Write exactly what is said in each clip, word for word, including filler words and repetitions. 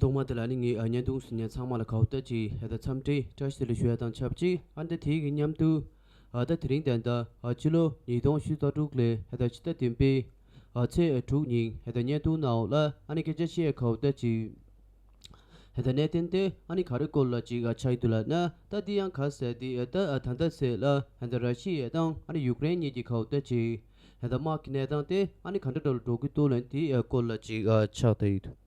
ཐོག་མ་དེ་ལ་ནི་ངས་ཨ་བརྙན་ཐུང་གཟིགས་མཁན་ཚང་མ་ལ་གའུ་ཏ་ཅིག་ཧེ་ད་འཚམས་འདྲི་བཀྲ་ཤིས་བདེ་ལེགས་ཞུ་ཡ་དང་ཆབས་ཅིག་ཨ་ནི་ད་དེའི་གི་མཉམ་དུ་ཨ་ད་དེ་རིང་ད་ད་ཨ་ཕྱི་ལོ་ཉིས་སྟོང་བཅུ་རྩ་དྲུག་ལོའི་ཧེ་ད་ཕྱི་ཟླ་བདུན་པའི་ཨ་ཚེས་དྲུག་ཉིན་ཧེ་ད་བརྙན་ཐུང་ནང་ལ་ཨ་ནི་སྐད་ཆ་བཤད་ཡ་གའུ་ཏ་ཅིག་ཧེ་ད་གནད་དོན་དེ་ཨ་ནི་ག་རེ་སྐོར་ལ་ཅིག་ཨ་ཆགས་ཡོད་འདུག་ལབ་ན། ད་དེ་ཡང་ག་ཟེར་དེ་ཨ་ད་ཨ་ད་ད་ཟེར་ལ་ཧེ་ད་ར་ཤི་ཡ་དང་ཨ་ནི་ཡུཀ་རེན་གཉིས་ཀྱི་གའུ་ཏ་ཅིག་ཧེ་ད་དམག་གི་གནས་སྟངས་དེ་ཨ་ནི་ག་འདྲ་འདྲ་ལ་འགྲོ་གི་འདུག་ལབ་དེའི་ཨ་སྐོར་ལ་ཅིག་ཨ་ཆགས་བསྡད་ཡོད་འདུག་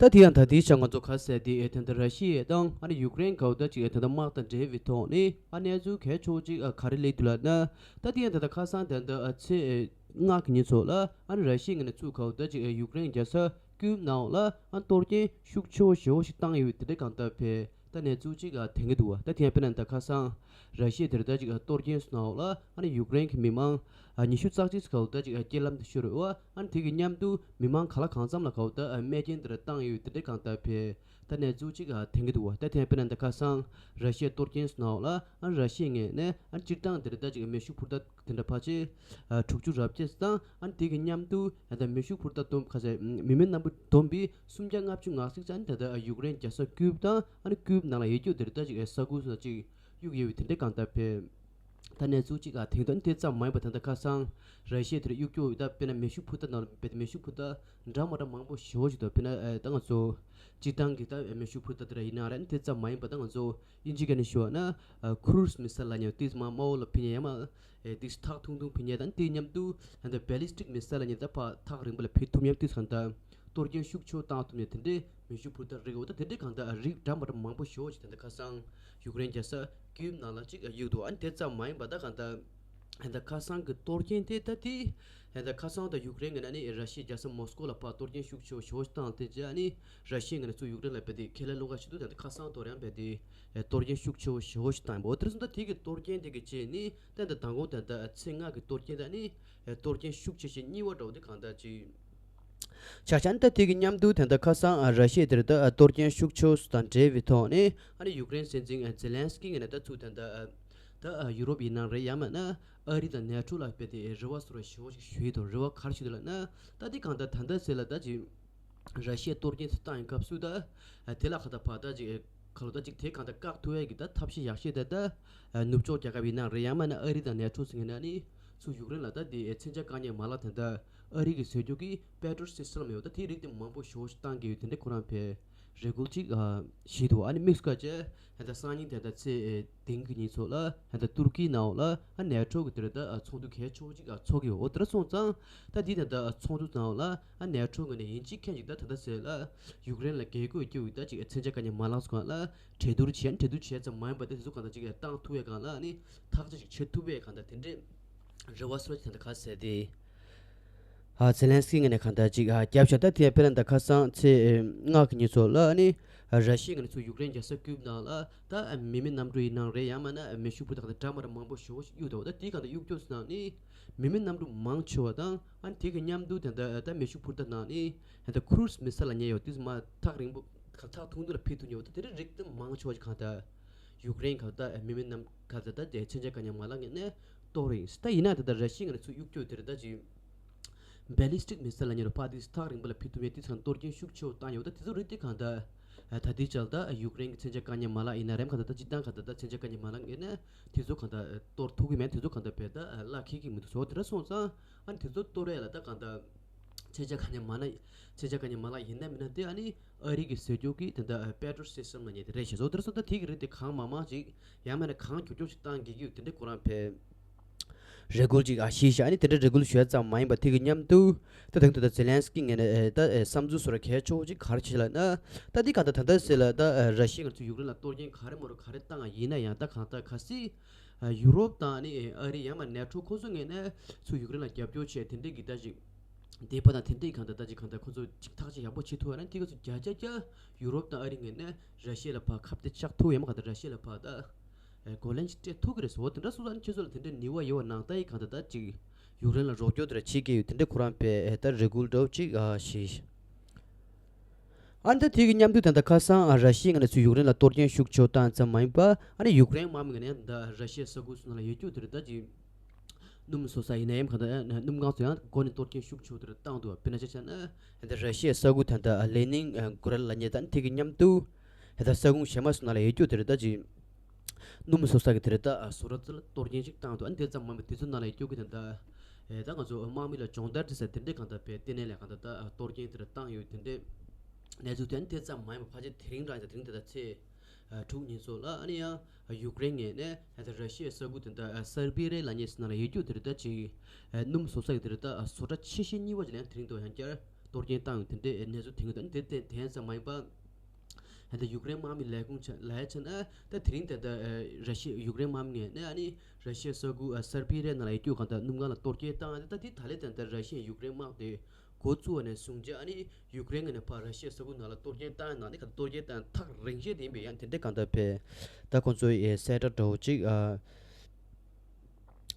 ད་དེ་ཡང་ད་དེའི་ཆ་ང་ཚོ་ག་ཟེར་དེ་ཨེ་ད་ད་ར་ཤི་ཡ་དང་ཨ་ནི་ཡུཀ་རེན་གའུ་ཏ་ཅིག་ཨེ་ད་ད་དམག་དང་འབྲེལ་བའི་ཐོག་ནས་ཨ་གནས་ཚུལ་གལ་ཆེ་བོ་ཅིག་ཨ་ག་རེ་སླེབས་འདུག་ལབ་ན། ད་དེ་ཡང་ད་ད་ཁ་སང་ད་ད་ཨ་ཚེས་ཨེ་ལྔ་གི་ཉིན་ཚོ་ལ་ཨ་ནི་ར་ཤི་ཡའི་ངོས་ནས་ཚུར་གའུ་ཏ་ཅིག་ཨེ་ཡུཀ་རེན་རྒྱལ་ས་ཀིབ་ནང་ལ་ཨ་གཏོར་སྐྱོན་ཤུགས་ཆེ་བོ་ཞེ་བོ་ཞིག་བཏང་ཡོད་པའི་དེ་འདྲའི་གང་ལྟར་བས། ད་གནས་ཚུལ་ཅིག་ཨ་ཐོན་གྱི་འདུག་བ། ད་དེ་ཡང་དཔེར་ན་ད་ཁ་སང་ར་ཤི་ཡ་དེར་ད་ཅིག་ཨ་གཏོར་སྐྱོན་སོང་ནའང་ལ་ཨ་ནི་ཡུཀ་རེན་གྱི་མི་མང་ཨ་ཉི་ཤུ་རྩ་གཅིག་ཙམ་ག་ལ་ད་ཅིག་ཨ་རྐྱེན་ལམ་དུ་ཤོར་བ། ཨ་ནི་དེ་གི་མཉམ་དུ་མི་མང་ག་ལ་གང་འཚམ་ལ་ག་ལ་ད་ཨ་རྨས་སྐྱོན་དེ་འདྲ་བཏང་ཡོད་དེ་འདྲའི་གང་ལྟར་བས། ད་གནས་ཚུལ་ཅིག་ཨ་ཐོན་གྱི་འདུག་བ། ད་དེ་ཡང་དཔེར་ན་ད་ཁ་སང་ར་ཤི་ཡ་གཏོར་སྐྱོན་སོང་ནའང་ལ་ཨ་ནི་ར་ཤི་ཡའི་ངོས་ནས་ཨ་ནི་སྤྱིར་བཏང་དེ་འདྲ་ད་ཅིག་ཨ་མེ་ཤུགས་འཕུར་མདའ་དེ་འདྲ་ཕལ་ཆེར་ཨ་དྲུག་ཅུ་རེ་བརྒྱད་དང་ཨ་ནི་དེ་གི་མཉམ་དུ་ཨ་ད་མེ་ཤུགས་འཕུར་མདའ་བསྡོམས་ཁ་ཟེར་མི་མེད་སྣ་བུག་བསྡོམས་པས་སུམ་བརྒྱ་ལྔ་བཅུ་ང་གཅིག་ཙམ་ཨ་ནི་ད་ལྟ་ཨ་ཡུཀ་རེན་རྒྱལ་ས་ཀིབ་དང་ཨ་ནི་ཀིབ་ནང་ལ་ཡོད་རྒྱུ་དེར་ད་ཅིག་ཨ་ས་ཁུལ་སོགས་ཅིག་གཡུག་ཡོད་པའི་དེ་འདྲའི་གང་ལྟར་བས། ད་གནས་ཚུལ་ཅིག་ཨ་ཐོན་འདུག་ཨ་ནི་དེ་ཙམ་མ་ཡིན་པ་ད་ལྟ་ཁ་སང་ར་ཤི་ཡ་དེར་གཡུག་རྒྱུ་ད་དཔེར་ན་མེ་ཤུགས་འཕུར་མདའ་ནང་ལ་བས་མེ་ཤུགས་འཕུར་མདའ་འདྲ་མ་འདྲ་མང་པོ་ཞེ་བོ་ཞིག་འདུག་དཔེར་ན་ཨ་ད་ང་ཚོ་སྤྱིར་བཏང་གི་ད་མེ་ཤུགས་འཕུར་མདའ་དེ་འདྲ་ཡིན་ན་རེད། ཨ་ནི་དེ་ཙམ་མ་ཡིན་པ་ད་ང་ཚོ་དབྱིན་ཇིའི་སྐད་ནས་ཞུ་བ་ན་ཨ་ཁུ་རུ་སི་མི་སེལ་ལབ་མཁན་ཏིས་མ་དམའ་བོ་ལ་ཕན་ཡ་ཡ་མ། ཨེ་ཏིས་ཐག་ཐུང་ཐུང་ཕན་ཡ་དང་དེའི་མཉམ་དུ་ཨ་ད་བེ་ལིས་ཊིག་མི་སེལ་ལབ་མཁན་ད་ཕར་ཐག་རིང་པོ་ལ་ཕན་ཐུབ་མཁན་ཏིས་གང་ལྟར་གཏོར་སྐྱོན་ཤུགས་ཆེ་བོ་བཏང་ཐུབ་མཁན་དེ་འདྲའི་མེ་ཤུགས་འཕུར་མདའ་རིགས་འོ་ད་དེ་འདྲའི་གང་ལྟར་ཨ་རིགས་འདྲ་མ་འདྲ་མང་པོ་ཞེ་བོ་ཞིག་ད་ལྟ་ཁ་སང་ཡུཀ་རེན་རྒྱལ་ས་ཀིབ་ནང་ལ་ཅིག་ཨ་གཡུག་འདུག་ཨ་ནི་དེ་ཙམ་མ་ཡིན་པ་ད་གང་ལྟར་ཨ་ད་ཁ་སང་གི་གཏོར་སྐྱོན་དེ་ད་དེ་ཨ་ད་ཁ་སང་ད་ཡུཀ་རེན་གྱི་ནས་ཨ་ནི་ར་ཤི་ཡའི་རྒྱལ་ས་མོ་སི་ཀོ་ལ་ཕར་གཏོར་སྐྱོན་ཤུགས་ཆེ་བོ་ཞེ་བོ་ཞིག་བཏང་དེ་རྗེས་ཨ་ནི་ར་ཤི་ཡའི་ངོས་ནས་ཚུར་ཡུཀ་རེན་ལ་བས་དེ་ཁས་ལེན་སློང་ག་ཞིག་འདུག་ད་ལྟ་ཁ་སང་དོ་རང་བས་དེ་ཨ་གཏོར་སྐྱོན་ཤུགས་ཆེ་བོ་ཞེ་བོ་ཞིག་བཏང་ཡིན་པ། འོ་དེ་རེད་སོང་ད་དེ་གི་གཏོར་སྐྱོན་དེ་གི་རྗེས་ནི་ད་ད་མདང་དགོང་ད་ད་ཚེས་ལྔ་གི་གཏོར་སྐྱོན་ད་ནི་གཏོར་སྐྱོན་ཤུགས་ཆེ་ཤོས་གཉིས་པ་འདྲ་བོ་དེ་གང་ལྟར་ཅིག་ཆགས་ཆགས་ནི་ད་དེ་གི་མཉམ་དུ་ད་ལྟ་ཁ་སང་ཨ་ར་ཤི་ཡ་དེར་ད་ཨ་གཏོར་སྐྱོན་ཤུགས་ཆེ་བོ་དང་འབྲེལ་བའི་ཐོག་ནས་ཨ་ནི་ཡུཀ་རེན་སྲིད་འཛིན་ཨ་ཛེ་ལན་སི་ཀི་ངོས་ནས་ད་ཚུར་ད་ད་ཨ་ད་ཨ་ཡུ་རོབ་ཡིན་ནའང་རེད་ཡང་མིན་ན་ཨ་རི་དང་ནེ་ཊོ་ལ་བས་དེ་རེ་བ་སོར་བ་ཞེ་བོ་ཞིག་ཞུས་འདུག་རེ་བ་ག་རེ་ཞུས་འདུག་ལབ་ན། ད་དེ་གང་ལྟར་ད་ལྟ་ཟེར་ལ་ད་ཅིག་ར་ཤི་ཡས་གཏོར་སྐྱོན་ཚུར་བཏང་ཡོང་སྐབས་སུ་ད་ཨ་དེ་ལ་ཁ་ད་ཕར་ད་ཅིག་ཨ་ཁ་ལོ་ད་ཅིག་དེ་གང་ལྟར་བཀག་ཐུབ་ཡས་ཀྱི་ད་ཐབས་ཤེས་ཡག་ཤོས་ད་ད་ཨ་ནུབ་ཕྱོགས་རྒྱལ་ཁབ་ཡིན་ནའང་རེད་ཡང་མིན་ན་ཨ་རི་དང་ནེ་ཊོ་ཟེར་མཁན་ནི་ཚུར་ཡུཀ་རེན་ལ་ད་དེ་ཨ་མཚོན་ཆ་བཀག་ཉར་མ་ལག་ད་ད་ཨ་རི་གིས་བཟོས་རྒྱུ་གི་པེ་ཊྲོ་སི་སི་ཊམ་ཡོད་ད་དེ་རིགས་དེ་མང་པོ་ཞེ་བོ་ཞིག་བཏང་གི་ཡོད། དེ་འདྲ་ཁོ་རང་བས་རེ་སྐུལ་ཅིག་ཨ་བྱས་འདུག་ཨ་ནི་དམིགས་སུ་བཀར་བྱས་ད་ལྟ་སང་ཉིན་དེ་ད་ཚེས་ཨེ་དེང་གི་ཉིན་ཚོ་ལ་ད་ལྟ་ཏུར་ཀིའི་ནང་ལ་ཨ་ནེ་ཊོ་གི་དེར་ད་ཨ་ཚོགས་འདུ་གལ་ཆེ་བོ་ཅིག་ཨ་ཚོགས་ཀྱི་ཡོད། འོ་དེར་སོང་ཙང་ད་འདི་ད་ལྟ་ཨ་ཚོགས་འདུ་ནང་ལ་ཨ་ནེ་ཊོ་ངོས་ནས་ཡིན་གཅིག་མཁྱེན་གཅིག་ད་ད་ལྟ་ཟེར་ལ་ཡུཀ་རེན་ལ་རྒྱལ་སྒོ་བསྐྱུར་བའི་ད་ཅིག་ཨ་མཚོན་ཆ་བཀག་ཉར་མ་ལག་སོགས་སྒང་ལ་གྲོས་བསྡུར་བྱས་གྲོས་བསྡུར་བྱས་ཙམ་མ་ཡིན་པ་ད་དེ་ཚོ་གང་ལྟར་ཅིག་ཨ་བཏང་ཐུབ་ཡས་སྒང་ལ་ཨ་ནི་ཐག་གཅོད་ཅིག་བྱེད་ཐུབ་པའི་གང་ལྟར་དེ་འདྲའི་རེ་བ་སོགས་ཅིག་ད་ལྟ་ག་ཟེར་ཏེ། ཨ་ཛེ་ལན་སི་ཀི་ངོས་ནས་གང་ལྟར་ཅིག་ཨ་བརྒྱབ་བཞག་ད་དེ་དཔེར་ན་ད་ཁ་སང་ཚེས་ཨེ་ལྔ་གི་ཉིན་ཚོ་ལ་ཨ་ནི་ཨ་ར་ཤི་ཡའི་ངོས་ནས་ཚུར་ཡུཀ་རེན་རྒྱལ་ས་ཀིབ་ནང་ལ་ད་ཨ་མི་མེད་གནམ་གྲུ་ཡིན་ནའང་རེད་ཡང་མིན་ན་ཨ་མེ་ཤུགས་འཕུར་མདའ་དང་འདྲ་མ་འདྲ་མང་པོ་ཞེ་བོ་ཞིག་གཡུགས་འདུག་ད་དེའི་གང་ལྟར་གཡུག་རྒྱུ་ཟེར་ན་ནི་མི་མེད་གནམ་གྲུ་མང་ཆེ་བ་དང་ཨ་ནི་དེ་གི་མཉམ་དུ་དེ་འདྲ་ད་མེ་ཤུགས་འཕུར་མདའ་ནང་ནི་ད་ལྟ་ཁུ་རུ་སི་མི་སེལ་ལབ་མཁན་ཡོད་དེ་མར་ཐག་རིང་པོ་ཐག་ཐུང་ཐུང་ལ་འཕུར་ཐུབ་མཁན་ཡོད་ད་དེ་འདྲའི་རིགས་དེ་མང་ཆེ་བ་ཞིག་གང་ལྟར་ཡུཀ་རེན་གང་ལྟར་མི་མེད་གནམ་གང་ལྟར་ད་དེ་མཚོན་ཆ་བཀག་ཉར་མ་ལག་ངོས་ནས་གཏོར་ཡིན། ད་ཡིན་ན་ད་ལྟ་ར་ཤི་ཡའི་ངོས་ནས་ཚུར་གཡུག་རྒྱུ་དེ་རེད་ད་ཅིག་བེ་ལིས་ཊིག་མི་སེལ་ལབ་མཁན་ཡོད་རེད། ཕར་དེ་ཐག་རིང་པོ་ལ་འཕུར་ཐུབ་མཁན་དེ་ཚོ་གཏོར་སྐྱོན་ཤུགས་ཆེ་བོ་བཏང་ཡོད་ད་དེ་ཚོ་རིགས་དེ་གང་ལྟར་ད་དེ་ཆར་ད་ཡུཀ་རེན་གྱི་མཚོན་ཆ་བཀག་ཉར་མ་ལག་ཡིན་ན་རེད་གང་ལྟར་ད་སྤྱིར་བཏང་གང་ལྟར་ད་མཚོན་ཆ་བཀག་ཉར་མ་ལག་ངོས་ནས་དེ་ཚོ་གང་ལྟར་གཏོར་ཐུབ་ཀྱི་མེད། དེ་ཚོ་གང་ལྟར་བས་ད་ལག་འཁེལ་གྱི་མི་འདུག་ཟེར་བ་དེ་འདྲ་སོང་ཙང་ཨ་ནི་དེ་ཚོ་གཏོར་ཡས་ལ་ད་གང་ལྟར་མཚོན་ཆ་བཀག་ཉར་མ་ལག་མཚོན་ཆ་བཀག་ཉར་མ་ལག་ཡིན་ན་མིན་ན་དེ་ཨ་ནི་ཨ་རི་གིས་བཟོས་རྒྱུ་གི་དེ་འདྲ་པེ་ཊྲོ་སི་སི་ཊམ་ལབ་མཁན་དེ་རེད་ཞེས་སོགས་དེ་འདྲ་སོང་ད་དེ་གི་རིགས་དེ་གང་མང་མང་ཅིག་ཡང་མིན་ན་གང་མགྱོགས་མགྱོགས་ཤིག་བཏང་དགོས་ཀྱི་ཡོད་དེ་འདྲ་ཁོ་རང་བས་རེ་སྐུལ་ཅིག་ཨ་ཞུས་ཤག་ཨ་ནི་དེ་འདྲ་རེ་སྐུལ་ཞུ་ཡ་ཙམ་མ་ཡིན་པ་དེ་གི་མཉམ་དུ་ད་དེང་དུ་ད་ཛེ་ལན་སི་ཀི་ངོས་ནས་ཨེ་ད་ཨེ་བསམ་ཚུལ་བཟོ་འདྲ་གལ་ཆེ་བོ་ཅིག་ག་རེ་བྱས་ལབ་ན། ད་འདི་ག་ད་ད་ལྟ་ཟེར་ལ་ད་ཨེ་ར་ཤི་ཡ་ང་ཚོ་ཡུཀ་རེན་ལ་གཏོར་སྐྱོན་ག་རེ་མ་རུང་ག་རེ་བཏང་ཡིན་ན་ཡང་ད་གང་ལྟར་གལ་སྲིད་ཨེ་ཡུ་རོབ་དང་ཨ་ནི་ཨེ་ཨ་རི་ཡང་མ་ནེ་ཊོ་ཁོ་ཚོ་ངོས་ནས་ཚུར་ཡུཀ་རེན་ལ་རྒྱབ་སྐྱོར་བྱས་དེ་འདྲའི་གི་ད་ཅིག་འདས་པ་དང་དེ་འདྲའི་གང་ལྟར་ད་ཅིག་གང་ལྟར་ཁོ་ཚོ་ཅིག་ཐག་གཅོད་ཡག་པོ་བྱེད་ཐུབ་ཡ་ན་དེ་ག་ཚོ་བརྒྱ་ཆ་བརྒྱ་ཡུ་རོབ་དང་ཨ་རི་ངོས་ནས་ར་ཤི་ཡ་ལ་ཕར་ཁ་གཏད་བཅག་ཐུབ་ཡ་མ་ག་ད་ར་ཤི་ཡ་ལ་ཕར་ད་ཨེ་རྒོལ་ལན་ཅིག་སྤྲད་ཐུབ་ཀྱི་རེད་ཟེར་བ་དེ་འདྲ་སོང་ཙང་ཁྱེད་ཚོ་ལ་དེ་འདྲའི་ནུས་པ་ཡོད་པ་ནང་ལྟ་ཡི་གང་ལྟར་ད་ཅིག་ཡུཀ་རེན་ལ་རོགས་སྐྱོར་དེ་འདྲ་བྱེད་ཀྱི་ཡོད་དེ་འདྲ་ཁོ་རང་པས་ཨེ་ད་རེ་སྐུལ་འདྲ་བོ་ཅིག་ཨ་ཞུས། ཨ་ནི་ད་དེ་གི་མཉམ་དུ་ད་ལྟ་ཁ་སང་ཨ་ར་ཤི་ཡའི་ངོས་ནས་ཚུར་ཡུཀ་རེན་ལ་གཏོར་སྐྱོན་ཤུགས་ཆེ་བོ་བཏང་ཙམ་མ་ཡིན་པ་ཨ་ནི་ཡུཀ་རེན་དམག་མི་ངོས་ནས་ད་ར་ཤི་ཡའི་ས་ཁུལ་སོགས་ནང་ལ་ཡོད་རྒྱུ་དེ་འདྲ་ད་ཅིག་ སྣུམ་བཟོ་ས་ཡིན་ན་ཡང་གང་ལྟར་སྣུམ་ཁང་ཚོ་ཡང་སྒོ་ནས་གཏོར་སྐྱོན་ཤུགས་ཆེ་བོ་དེ་འདྲ་བཏང་འདུག་དཔེར་ན་ཆ་བཞག་ན་ད་ར་ཤི་ཡའི་ས་ཁུལ་ད་ལྟ་ལེ་ནིན་གྷི་རེད་ལབ་མཁན་ད་དེ་གི་མཉམ་དུ་ད་ས་ཁུལ་གཞན་མ་ཚོ་ནང་ལ་ཡོད་རྒྱུ་དེ་རེད། ད་ཅིག་སྣུམ་བཟོ་ས་གི་དེ་རེད། ད་བཟོ་གྲྭ་ཚོ་ལ་གཏོར་སྐྱོན་ཅིག་བཏང་འདུག་ཨ་ནི་དེ་ཙམ་མ་ཡིན་པར་དེ་ཚོ་ནང་ལ་ཡོད་རྒྱུ་གི་ད་ལྟ་ད་ང་ཚོ་དམག་མི་ལ་སྦྱོང་བརྡར་སྤྲད་ས་དེ་འདྲས་གང་ལྟར་བས་ལྟེ་གནས་ལ་གང་ལྟར་ད་གཏོར་སྐྱོན་དེ་འདྲ་བཏང་ཡོད་དེ་འདྲས་གནས་ཚུལ་དེ། ཨ་ནི་དེ་ཙམ་མ་ཡིན་པར་ཕལ་ཆེར་དེ་རིང་རང་ཡང་དེ་རིང་དེ་ད་ཚེས་ཨ་དྲུག་ཉིན་ཚོ་ལ་ཨ་ནི་ཡང་ཡུཀ་རེན་ངོས་ནས་ད་ར་ཤི་ཡའི་ས་ཁུལ་དེ་འདྲ་སར་པི་རེ་ལབ་མཁན་ཞིག་ནང་ལ་ཡོད་རྒྱུ་དེ་རེད། ད་ཅིག་ཨ་སྣུམ་བཟོ་ས་ཡི་དེ་རེད། ད་བཟོ་གྲྭ་ཆེ་ཤོས་གཉིས་པ་ཅིག་ལ་ཡང་དེ་རིང་དུ་ཡང་བསྐྱར་གཏོར་སྐྱོན་བཏང་ཡོད་དེ་འདྲའི་གནས་ཚུལ་ཐོན་གྱི་འདུག་ཨ་ནི་དེ་དེ་དེ་ཙམ་མ་ཡིན་པ་ད་ཡུཀ་རེན་དམག་མི་ལས་ཁུངས་ཆ་ལ་ཡ་ཆ་ན་ད་དེ་རིང་དེ་ད་ར་ཤི་ཡ་ཡུཀ་རེན་དམག་མི་ངོས་ནས་ཨ་ནི་ར་ཤི་ཡའི་ས་ཁུལ་སར་པི་རེ་ནང་ལ་ཡོད་རྒྱུ་གང་ལྟར་སྣུམ་ཁང་ལ་གཏོར་སྐྱོན་བཏང་ཡོད། ད་དེ་ད་ལས་དེ་ད་ར་ཤི་ཡ་ཡུཀ་རེན་དམག་དེ་འགོ་བཙུགས་པ་ནས་བཟུང་རྗེས་ཨ་ནི་ཡུཀ་རེན་ངོས་ནས་ཕར་ར་ཤི་ཡའི་ས་ཁུལ་ནང་ལ་གཏོར་སྐྱོན་བཏང་ཡོད་ནང་ནས་ག་གཏོར་སྐྱོན་བཏང་ཐག་རིང་ཤོས་དེ་ཡིན་པས་ཡང་དེ་འདྲའི་གང་ལྟར་བས་ད་ཁོང་ཚོའི་གསལ་བསྒྲགས་འདྲ་བོ་ཅིག་ཨ།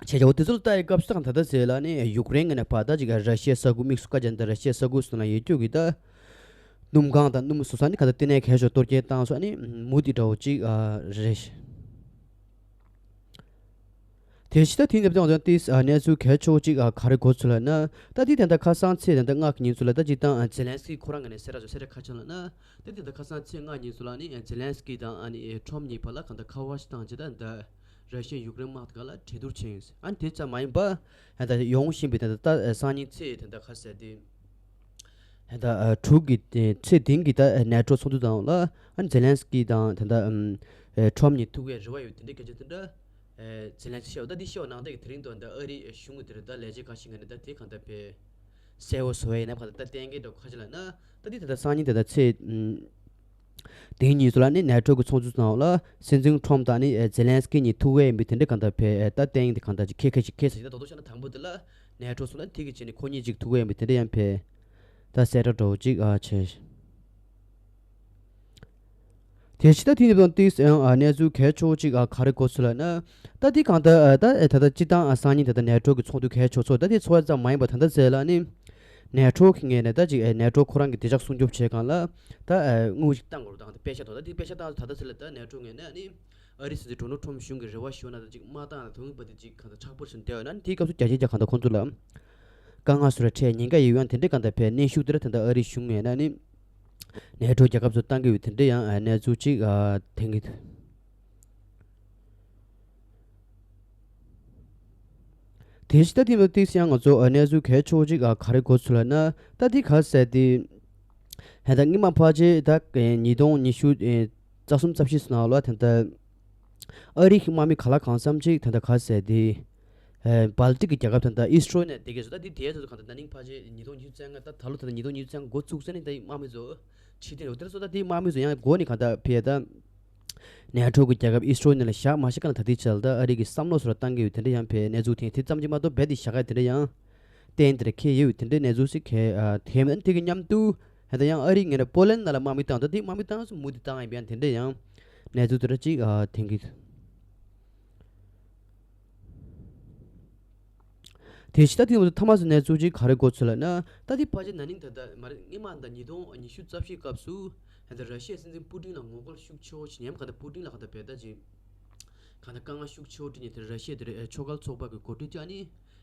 བྱས་ཙང་འོ་དེ་ཚོ་ལ་ལྟ་ཡི་སྐབས་སུ་གང་ལྟར་ད་ཟེར་ལ་ནི་ཡུཀ་རེན་ངོས་ནས་ཕར་ད་ཅིག་ར་ཤི་ཡའི་ས་ཁུལ་དམིགས་སུ་བཀར་བྱས་ནས་ད་ར་ཤི་ཡའི་ས་ཁུལ་སོགས་ན་ཡོད་རྒྱུ་གི་ད་སྣུམ་ཁང་དང་སྣུམ་བཟོ་ས་ནི་གང་ལྟར་ལྟེ་གནས་གལ་ཆེ་གཏོར་སྐྱོན་བཏང་སོང་། ཨ་ནི་མུ་མཐུད་འདྲ་བོ་ཅིག་ཨ་རེད། དེ་བཞིན་ད་དེ་འདྲ་བཏང་ད་ཏིས་ཨ་གནས་ཚུལ་གལ་ཆེ་བོ་ཅིག་ཨ་ག་རེ་གོ་ཚུལ་ལ་ན་ད་དེ་ད་ལྟ་ཁ་སང་ཚེས་ད་ལྟ་ལྔ་གི་ཉིན་ཚོ་ལ་ད་སྤྱིར་བཏང་ཨ་ཛེ་ལན་སི་ཀི་ཁོ་རང་ངོས་ནས་གསལ་བསྒྲགས་བྱས་གསལ་བསྒྲགས་ག་རེ་བྱས་ལབ་ན། ད་དེ་ད་ཁ་སང་ཚེས་ལྔ་ཉིན་ཚོ་ལ་ནི་ཛེ་ལན་སི་ཀི་དང་ཨ་ནི་ཁྲོམ་གཉིས་བར་ལ་གང་ལྟར་ཁ་པར་ཞིག་བཏང་རྗེས་ད་ད་ར་ཤི་ཡ་ཡུཀ་རེན་དམག་དེ་ག་ལ་གྲོས་བསྡུར་བྱས་ཡིན། ཨ་ནི་དེ་ཙམ་མ་ཡིན་པ་ད་ཡོང་བཞིན་པའི་ད་ད་སང་ཉིན་ཚེས་ད་ད་ཁ་གསལ་དེ་ད་ད་དྲུག་གི་ཚེས་བདུན་གི་ད་ནེ་ཊོ་ཚོགས་འདུ་དང་ལ་ཨ་ནི་ཛེ་ལན་སི་ཀི་དང་ད་ད་ཁྲོམ་གཉིས་ཐུག་པའི་རེ་བ་ཡོད་དེ་འདྲའི་སྐད་ཆ་དེ་འདྲ་ཛེ་ལན་སི་ཀི་བཤད་པ། ད་འདི་བཤད་པ་ནང་ད་གི་དེ་རིང་དུ་ད་ཨ་རིའི་གཞུང་གི་དེ་རེད། ད་ལས་བྱེད་ཁ་ཤས་ཀྱིས་ནི་ད་དེ་གང་ལྟར་བས་གསལ་བོ་བཟོ་ཡ་ཡིན་ན་གང་ལྟར་ད་གཏན་འཁེལ་འདྲ་བོ་ཁ་ཤས་ལབ་ན་ད་འདི་ད་ལྟ་སང་ཉིན་ད་ལྟ་ཚེས་དེའི་ཉིན་སུ་ལ་ནི་ནེ་ཊོ་གི་ཚོགས་འདུ་ནང་ལ་སྲིད་འཛིན་ཁྲོམ་དང་ནི་ཛེ་ལན་སི་ཀི་གཉིས་ཐུག་ཡས་ཡིན་པའི་དེ་འདྲ་གང་ལྟར་བས་ད་གཏན་འཁེལ་འདི་གང་ལྟར་ཅིག་ཁེ་ཁེ་ཞིག་ཁེ་ས་ཞིག་ད་རྡོག་རྡོག་བཤད་ན་དང་པོ་དེ་ལ་ནེ་ཊོ་སུ་ལ་ཐིག་གི་བྱས་ནས་ཁོ་གཉིས་ཅིག་ཐུག་ཡས་ཡིན་པའི་དེ་འདྲ་ཡང་བས་ད་གསལ་བསྒྲགས་འདྲ་བོ་ཅིག་ཨ་བྱས། དེ་ཕྱི་ད་དེ་ནས་བཟུང་ཏིས་ཡང་གནས་ཚུལ་གལ་ཆེ་བོ་ཅིག་ག་རེ་གོ་ཚུལ་ལབ་ན། ད་དེ་གང་ལྟར་ད་ད་ལྟ་སྤྱིར་བཏང་སང་ཉིན་ད་ལྟ་ནེ་ཊོ་གི་ཚོགས་འདུ་གལ་ཆེ་ཚོགས། ད་དེ་ཚོགས་ཙམ་མ་ཡིན་པར་ད་ལྟ་ཟེར་ལ་ནི་ནེ་ཊོ་གི་ངོས་ནས་ད་ཅིག་ནེ་ཊོ་ཁོ་རང་གི་བདེ་འཇགས་སྲུང་སྐྱོབ་བྱེད་སྒང་ལ་ད་དངུལ་ཞིག་བཏང་དགོས་རེད། ད་དཔེ་ཆ་ཐོག་ད་དེ་དཔེ་ཆ་བཏང་ད་ལྟ་ཟེར་ལ་ད་ནེ་ཊོ་ངོས་ནས་ནི་ཨ་རི་སྲིད་འཛིན་ཌོ་ནལ་ཁྲོམ་གཞུང་གི་རེ་བ་ཞུ་ན་ད་ཅིག་མ་བཏང་ན་དུང་པ་དེ་ཅིག་གང་ལྟར་མཁྲེགས་པོ་བྱས་ནས་བསྡད་ཡོད་ན་ནི་དེའི་སྐབས་སུ་རྒྱ་ཆེ་རྒྱ་གང་ལྟར་ཁོང་ཚོ་ལ་དཀའ་ངལ་བཟོ་ར་འཕྲད་ཉེན་ཁ་ཡོད་ཡང་དེ་འདྲའི་གང་ལྟར་བས་གནོན་ཤུགས་དེ་ར་ད་ལྟ་ཨ་རི་གཞུང་ངོས་ནས་ནི། ནེ་ཊོ་རྒྱལ་ཁབ་ཚོ་གཏང་གི་ཡོད་དེ་འདྲ་ཡང་གནས་ཚུལ་ཅིག་ཐོན་གྱི་འདུག་དེ་བཞིན་ད་ཐེངས་ཏིག་ཡང་ང་ཚོ་གནས་ཚུལ་གལ་ཆེ་བོ་ཅིག་ག་རེ་གོ་ཚུལ་ལབ་ན། ད་ཐེངས་ག་ཟེར་ཏེ། ད་ལྟ་སྔོན་མ་ཕལ་ཆེར་ད་ཉིས་སྟོང་ཉི་ཤུ་རྩ་གསུམ་རྩ་བཞི་ནང་ལ་ད་ལྟ་ཨ་རི་གི་དམག་མི་ག་ལ་གང་འཚམ་ཅིག་ད་ལྟ་ག་ཟེར་ཏེ། ཨེ་སྦལ་ཏིག་གི་རྒྱལ་ཁབ་དང་ད་ཨིས་ཊོ་ནི་དེ་གས་སུ་ད་དེ་དེའི་ཚོ་གང་ལྟར་ན་ནིང་ཕལ་ཆེར་ཉིས་སྟོང་ཉི་ཤུ་རྩ་ལྔ་ད་ད་ལོ་ད་ལྟ་ཉིས་སྟོང་ཉི་ཤུ་རྩ་ལྔ་འགོ་བཙུགས་ཚེ་ནི་ད་དམག་མི་ཚོ་ཕྱིར་འཐེན་འོ་དེར་སོ་ད་དེ་དམག་མི་ཚོ་ཡང་འགོ་ནས་གང་ལྟར་ཕེ་ད་ནེ་ཊོ་གི་རྒྱལ་ཁབ་ཨིས་ཊོ་ནི་ལ་བཞག་མ་བཞག་ག་ལ་ད་དེ་ཆ་ལ་ད་ཨ་རི་གི་བསམ་བློ་སོ་ལ་བཏང་གི་ཡོད་དེ་འདྲ་ཡང་ཕེ་གནས་ཚུལ་ཐེངས་དེ་ཙམ་གྱིས་མ་གཏོགས་རྦད་དེ་བཞག་ག་དེ་འདྲ་ཡང་གཏན་དེར་འཁེལ་ཡོད་དེ་འདྲ་གནས་ཚུལ་ཞིག་གས་ཐེམ་ཨན་དེ་གི་མཉམ་དུ་ད་ཡང་ཨ་རི་ངས་ན་པོ་ལན་ནང་ལ་དམག་མི་བཏང་ད་དེ་དམག་མི་བཏང་སོ་མུ་དེ་བཏང་ཡིན་པ་ཡང་དེ་འདྲ་ཡང་གནས་ཚུལ་དེ་འདྲ་ཅིག་ཐེང་གི། དེ་ཕྱི་ད་ཐེངས་ཐ་མ་སུ་གནས་ཚུལ་ཅིག་ག་རེ་གོ་ཚུལ་ལབ་ན། ད་དེ་ཕལ་ཆེར་ན་ནིང་ད་ལྟ་མ་རེད་སྔོན་མ་ད་ཉིས་སྟོང་ཉི་ཤུ་རྩ་བཞིའི་སྐབས་སུ་ད་ལྟ་ར་ཤི་ཡའི་སྲིད་འཛིན་པུ་ཏིན་ལ་ངོ་རྒོལ་ཤུགས་ཆེ་བོ་བྱེད་མཁན་ག་ད་པུ་ཏིན་ལ་ག་ད་བེ་ད་ཅིག་ག་ད་དཀའ་ངལ་ཤུགས་ཆེ་བོ་འཕྲད་མཁན་དེ་ར་ཤི་ཡ་དེ་རེད། ཆོས་ཁ་ཚོགས་པ་གི་འགོ་ཁྲིད་ཅིག་ཨ་ནི་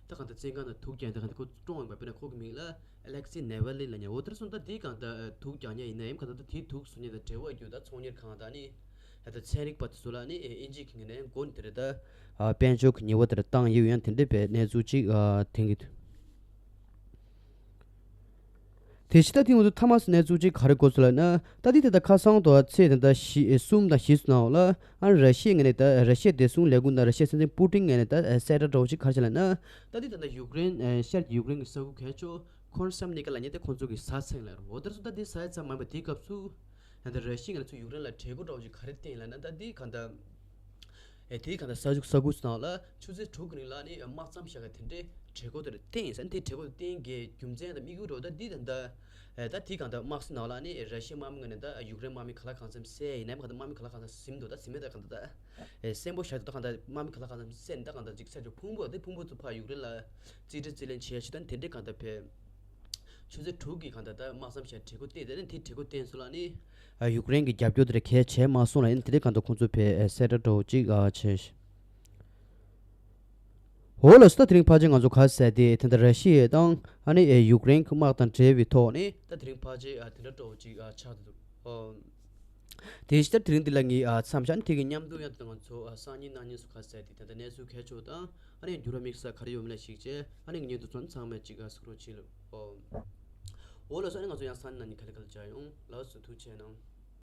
ད་ག་ད་བཙོན་ཁང་ནང་ཐུག་ཀྱང་ད་ག་ད་ཁོ་བཀྲོངས་ཡིན་པ། དཔེར་ན་ཁོ་གི་མིང་ལ་ཨ་ལེག་སི་ནེ་ཝལ་ནི་ལབ་མཁན། འོ་དེར་སོང་ད་དེ་ག་ད་ཐུག་ཀྱང་ཉེ་ཡིན་ན་ཡང་ག་ད་ད་དེ་ཐུག་སོང་ཉེ་ད་འབྲེལ་བ་རྒྱུ་ད་ཚོང་གཉེར་ཁང་ད་ནི། ད་ལྟ་ཚན་རིག་པ་དེ་ཚོ་ལ་ནི་ཨིན་ཇི་གི་ངོས་ནས་མགོ་ནས་དེ་རེད་ད། དཔལ་འབྱོར་གྱི་ཉེས་པ་དེ་རེད་བཏང་ཡོད་ཡང་དེ་འདྲའི་བའི་གནས་ཚུལ་ཅིག་ཐོན་གྱི་འདུག་དེ་ཕྱི་ད་ཐེངས་ང་ཚོ་ཐ་མ་སུ་གནས་ཚུལ་ཅིག་ག་རེ་གོ་ཚུལ་ལབ་ན། ད་ལྟའི་དེ་ད་ཁ་སང་དུ་ཚེས་དེ་ད་བཞི་གསུམ་དང་བཞི་ཚོ་ནང་ལ་ཨ་ར་ཤི་ཡའི་ངོས་ནས་ད་ར་ཤི་ཡའི་བདེ་སྲུང་ལས་ཁུངས་དང་ར་ཤི་ཡའི་སྲིད་འཛིན་པུ་ཏིན་ངོས་ནས་ད་གསལ་བསྒྲགས་འདྲ་བོ་ཅིག་ག་རེ་བྱས་ལབ་ན། ད་ལྟའི་དེ་ད་ཡུཀ་རེན་ཤར་གྱི་ཡུཀ་རེན་གྱི་ས་ཁུལ་གལ་ཆེ་ཁོར་སམ་ནི་ཀ་ལབ་མཁན་དེ་ཁོང་ཚོ་གི་ས་ཚིགས་ལ་རེད། འོ་དེར་སོང་ད་དེ་ས་ཡ་ཚ་མ་ཡིན་པ་དེའི་སྐབས་སུ། ད་ལྟ་ར་ཤི་ཡ་ང་ཚོ་ཡུཀ་རེན་ལ་གྲོས་འགོ་འདྲ་བོ་ཞིག་ག་རེ་བཏིང་ལབ་ན། ད་དེ་གང་ལྟར་ཨེ་དེ་གང་ལྟར་ས་ཆུ་ས་ཁུལ་ཚོ་ནང་ལ་ཆུ་ཚོད་དྲུག་གི་རིང་ལ་ནི་དམག་མཚམས་བཞག་ག་དེ་འདྲའི་གྲོས་འགོ་དེ་བཏིང་ཡིན་ཟེར། དེ་གྲོས་འགོ་དེ་བཏིང་གི་རྒྱུ་མཚན་དང་དམིགས་ཡུལ་འདྲ་བོ་ད་དེ་ད་ལྟ་ཨེ་ད་དེ་གང་ལྟར་དམག་སྲིད་ནང་ལ་ནི་ར་ཤི་ཡ་དམག་མི་ངོས་ནས་ད་ཡུཀ་རེན་དམག་མི་ག་ལ་གང་འཚམ་བསད་ཡིན་ནའི་གང་ལྟར་དམག་མི་ག་ལ་གང་འཚམ་ཟིན་འདུག་ད་ཟིན་མེད་ད་གང་ལྟར་ད་ཨེ་གསོན་པོ་བཞག་འདུག་ད་གང་ལྟར་དམག་མི་ག་ལ་གང་འཚམ་བསད་ནས་ད་གང་ལྟར་ཅིག་ས་ཆུ་ཕུང་པོ་དེ་ཕུང་པོ་ཚོ་ཕར་ཡུཀ་རེན་ལ་རྩིས་སྤྲོད་རྩིས་ལེན་བྱེད་ཡ་ཞིག་ད་དེ་འདྲའི་གང་ལྟར་བས། ཆུ་ཚོད་དྲུག་གི་གང་ལྟར་ད་དམག་མཚམས་བཞག་གྲོས་འགོ་བཏིང་དེ་ནི་དེ་གྲོས་འགོ་བཏིང་སོང་ལ་ནི། ཡུཀ་རེན་གྱི་རྒྱབ་སྐྱོར་དེ་ར་གལ་བྱས་མ་སོང་ལ་ཡིན་དེ་རིང་གང་ལྟར་ཁོང་ཚོ་བས་གསལ་བསྒྲགས་འདྲ་བོ་ཅིག་བྱས། འོ་ལགས་སོ། ད་དེ་རིང་ཕལ་ཆེར་ང་ཚོ་ག་རེ་ཟེར་དེ། ད་ལྟ་ར་ཤི་ཡ་དང་ཨ་ནི་ཨེ་ཡུཀ་རེན་གྱི་དམག་དང་འབྲེལ་བའི་ཐོག་ནས་ད་དེ་རིང་ཕལ་ཆེར་ཨ་དེ་འདྲ་འདྲ་བོ་ཅིག་ཨ་ཆགས་འདུག་ཨོ། དེ་བཞིན་ད་དེ་རིང་འདི་ལ་ངས་ཨ་མཚམས་བཞག་ནས། དེ་གི་མཉམ་དུ་ཡང་ད་ང་ཚོ་ཨ་སང་ཉིན་གནངས་ཉིན་སུ་ག་རེ་ཟེར་དེ། ད་ལྟ་གནས་ཚུལ་གལ་ཆེ་བ་དང་ཨ་ནི་འགྱུར་བ་དམིགས་བསལ་ག་རེ་ཡོད་མེད་ལ་གཞིགས་བྱས་ཨ་ནི་ངས་འདི་ཚོ་ཚང་མ་ཅིག་ཨ་གཟིགས་རོགས་བྱེད་ལ། ཨོ། འོ་ལགས་སོ། ཨ་ནི་ང་ཚོ་ཡང་སང་ཉིན་གནངས་ཉིན་ག་ལེ་ག་ལེ་མཇལ་ཡོང་། ལགས་སོ། ཐུགས་རྗེ་གནང་།